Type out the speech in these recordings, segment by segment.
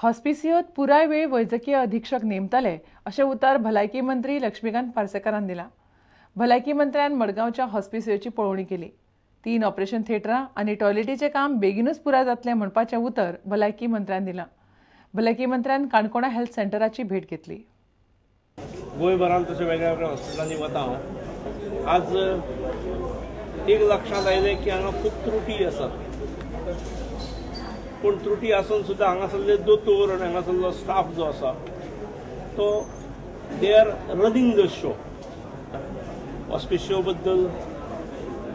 हॉस्पिसियोत पुराय वेळ वैजकीय अधीक्षक नेमतले अशें उतर भलायकी मंत्री लक्ष्मीकांत पार्सेकारान दिलां. भलायकी मंत्र्यान मडगांवच्या हॉस्पिसियोची पळोवणी केली. 3 ऑपरेशन थिएटरां आनी टॉयलेटीचें काम बेगीनूच पुराय जातलें म्हणपाचें उतर भलायकी मंत्र्यान दिलां. भलायकी मंत्र्यान काणकोणा हेल्थ सेंटराची भेट घेतली. गोंयभरांत तशें वेगळ्या वेगळ्या हॉस्पिटलांनी वता हांव. आज एक लक्षांत आयलें की हांगा खूब त्रुटी आसात, पूण त्रुटी आसून सुद्दां हांगासरले दोतोर आनी हांगासरलो स्टाफ जो आसा तो they are running the show. Hospicio बद्दल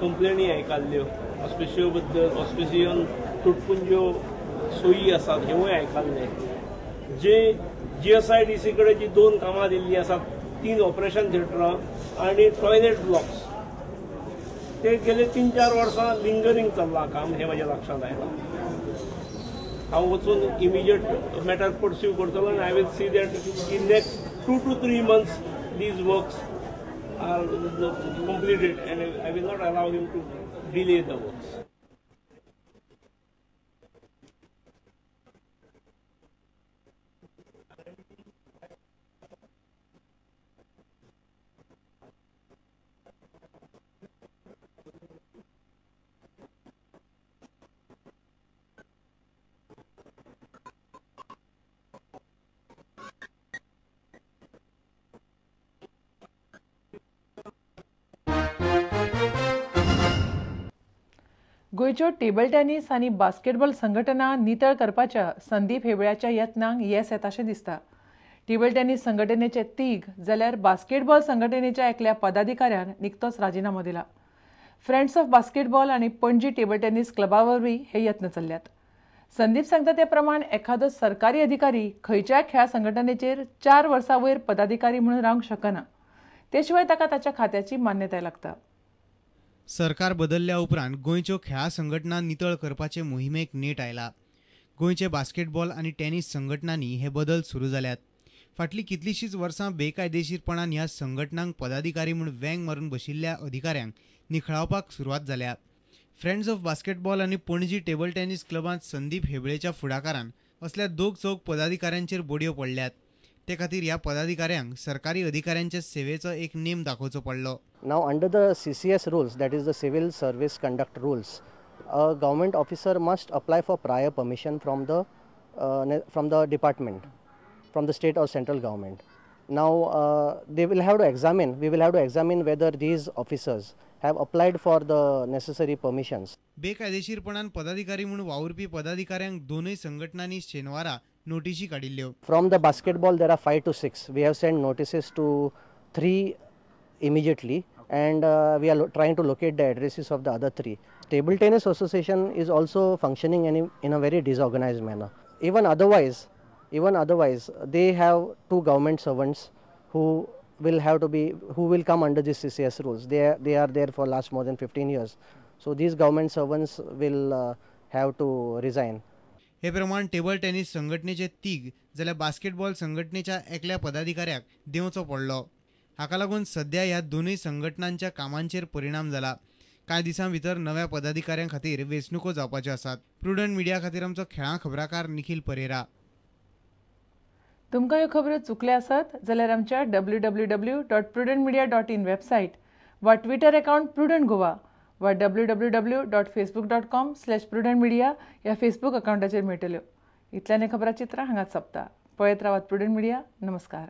कंप्लेनी आयकल्ल्यो, हॉस्पिसियो बद्दल हॉस्पिसियोन तुटपुंज्यो सोयी आसात हेवूय आयकल्लें. जे GSIDC कडेन जी 2 कामां दिल्लीं आसात, 3 ऑपरेशन थिएटरां आनी टॉयलेट ब्लॉक्स, ते गेले 3-4 वर्सां लिंगरींग चल्लां काम, हें म्हज्या लक्षांत आयलां. हांव वचून इमिजिएट मॅटर परस्यू करतलो आनी I will see that in next 2 to 3 months these works are completed and I will not allow him to delay the works. गोंयच्यो टेबल टेनिस आनी बास्केटबॉल संघटना नितळ करपाच्या संदीप हेबळ्याच्या यत्नांक येस येता अशें दिसता. टेबल टेनिस संघटनेचे 3 जाल्यार बास्केटबॉल संघटनेच्या एकल्या पदाधिकाऱ्यान निकतोच राजिनामो दिला. फ्रेंड्स ऑफ बास्केटबॉल आनी पणजी टेबल टेनिस क्लबा वरवीं हे यत्न चल्ल्यात. संदीप सांगता ते प्रमाण एखादो सरकारी अधिकारी खंयच्याय खेळा संघटनेचेर 4 वर्सां वयर पदाधिकारी म्हणून रावंक शकना. ते शिवाय ताका ताच्या खात्याची मान्यताय लागता. सरकार बदलल्या उपरांत गोंयच्यो खेळां संघटना नितळ करपाचे मोहिमेक नेट आयला. गोंयचे बास्केटबॉल आनी टेनिस संघटनांनी हे बदल सुरू जाल्यात. फाटलीं कितलींशींच वर्सां बेकायदेशीरपणान ह्या संघटनांक पदाधिकारी म्हूण वेंग मारून बशिल्ल्या अधिकाऱ्यांक निखळावपाक सुरवात जाल्या. फ्रेंड्स ऑफ बास्केटबॉल आनी पणजी टेबल टेनिस क्लबांत संदीप हेबळेच्या फुडाकारान असल्या 2-4 पदाधिकाऱ्यांचेर बोडयो पडल्यात. ते खातीर ह्या पदाधिकाऱ्यांक सरकारी अधिकाऱ्यांचे सेवेचो एक नेम दाखोवचो पडलो. Now under the CCS rules, that is the Civil Service Conduct Rules, a government officer must apply for prior permission from the department, from the state or central government. Now they will have to examine, we will have to examine whether these officers have applied for the necessary permissions. बेकायदेशीरपणान पदाधिकारी म्हूण वावुरपी पदाधिकाऱ्यांक दोनूय संघटनांनी शेनवारा नोटीशी काडिल्ल्यो. From the basketball there are 5 to 6. We have sent notices to 3 immediately and we are trying to locate the addresses of the other 3. Table Tennis Association is also functioning in a very disorganized manner. Even otherwise, they have 2 government servants who will have to be, who will come under the CCS rules. They are there for last more than 15 years. So these government servants will have to resign. हे प्रमाण table tennis संघटनेचे 3 जाल्यार basketball संघटनेच्या एकल्या पदाधिकाऱ्याक देंवचो पडलो. हाका लागून सध्या ह्या दोनूय संघटनांच्या कामांचेर परिणाम जाला. कांय दिसां भितर नव्या पदाधिकाऱ्यां खातीर वेंचणुको जावपाच्यो आसात. प्रुडंट मिडिया खातीर आमचो खेळां खबराकार निखिल परेरा. तुमकां ह्यो खबरो चुकल्या आसत जाल्यार आमच्या www.prudentmedia.in website वा ट्विटर अकाउंट प्रुडंट गोवा वा www.facebook.com/prudentmedia ह्या फेसबूक अकाउंटाचेर मेळटल्यो. इतल्यान खबराचित्रां हांगाच सोंपता. पळयत रावात प्रुडंट मिडिया. नमस्कार.